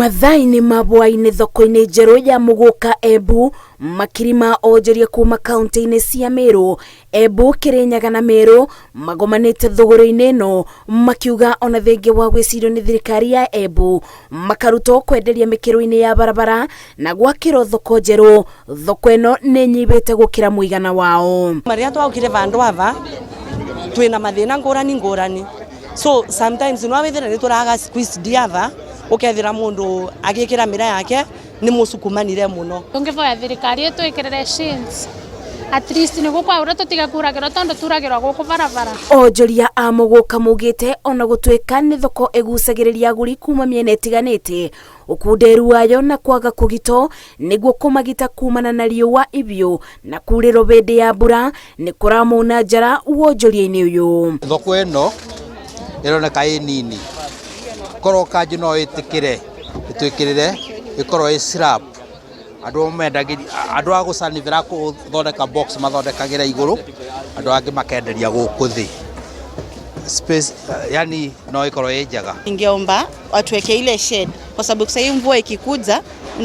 Mathaa-inĩ ma hwaĩ-inĩ thoko-inĩ njerũ ya Mũgũka Embu, makiri ma onjoria kuma kaunti-inĩ cia Meru, Embu, Kirinyaga na Meru magomanĩte thũgũrĩ-inĩ ĩno makiuga ona thengia wa gwĩcirio nĩ thirikari ya Embu makarutwo kwenderia mĩkĩru-inĩ ya barabara na gwakĩrwo thoko njerũ, thoko ĩno nĩ ĩnyihĩte gũkĩra mũigana wao. Rĩrĩa twaukire vandu ava twina mathina ngurani ngurani, so sometimes no withire ni turaga squeeze diava ukethira mundu agikira mira yake ni musukumanire muno. Tungivoya thirikari itwikirire shades at least niguo kwaura tutiga kuragirwo tondu turagirwo guku barabara. Onjoria a Mũgũka maugĩte ona gũtuĩka nĩ thoko ĩgucagĩrĩria agũri kuma mĩena ĩtiganĩte, ũkunderu wayo na kwaga kũgitwo nĩguo kũmagita kumana na riũa ibiũ na kurĩrwo hĩndĩ ya mbura nĩ kũramuna njara wonjoria-inĩ ũyũ. Thoko ĩno ĩroneka ĩ nini, korwo kanjũ no ĩtĩkĩre ĩtwĩkĩrĩre ĩkorwo ĩ slab, andũ mendagĩria andũ a gũcanithĩra gũthondeka box mathondekagĩra igũrũ, andũ angĩ makenderia gũkũ thĩ. Space yani no ĩkorwo ĩ njega. Ningeomba watuweke ile shed kwa sababu sasa hii mvua ikikuja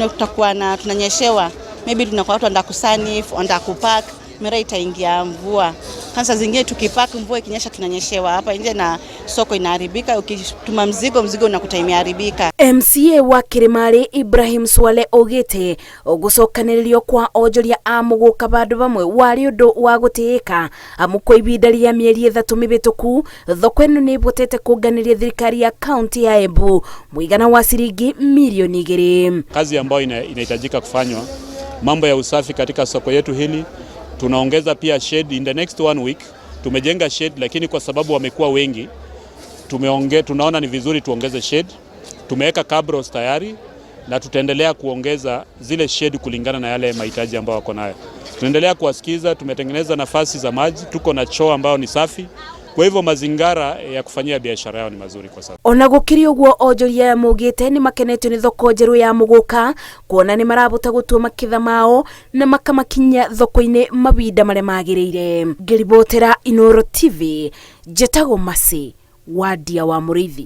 tutakuwa na tunanyeshewa, maybe tunakuwa watu wanataka kusanif, wanataka kupark, mara itaingia mvua. Kwanza zingine tukipark, mvua ikinyesha tunanyeshewa hapa nje na soko inaharibika. Ukituma mzigo, mzigo unakuta imeharibika. MCA wa Kirimari Ibrahim Swale augĩte gũcokanĩrĩrio kwa onjoria a Mũgũka vandũ vamwe warĩ ũndũ wa gũtĩĩka amu kwa ihinda rĩa mĩeri 3 mĩhĩtũku thoko ĩno nĩ ĩvotete kũnganĩria thirikari ya kaunti ya Embu mũigana wa ciringi milioni 2. Kazi ambayo inahitajika kufanywa, mambo ya usafi katika soko yetu hili, tunaongeza pia shed in the next 1 week. Tumejenga shed lakini kwa sababu wamekuwa wengi tunaona ni vizuri tuongeze shed. Tumeweka cabros tayari na tutaendelea kuongeza zile shed kulingana na yale mahitaji ambayo wako nayo. Tunaendelea kuwasikiza, tumetengeneza nafasi za maji, tuko na choo ambayo ni safi. Kwa hivyo mazingara ya kufanyia biashara yao ni mazuri kwa sasa. Ona gũkĩrĩ ũguo onjoria aya maugĩte nĩ makenetio nĩ thoko njerũ ya Mũgũka kuona nĩ marabota gũtua maketha mao na makamakinyia thoko-inĩ mahinda marĩa magĩrĩire. Ngĩribotera Inooro TV, njĩtagwo Mercy Wandia wa Mũrĩithi.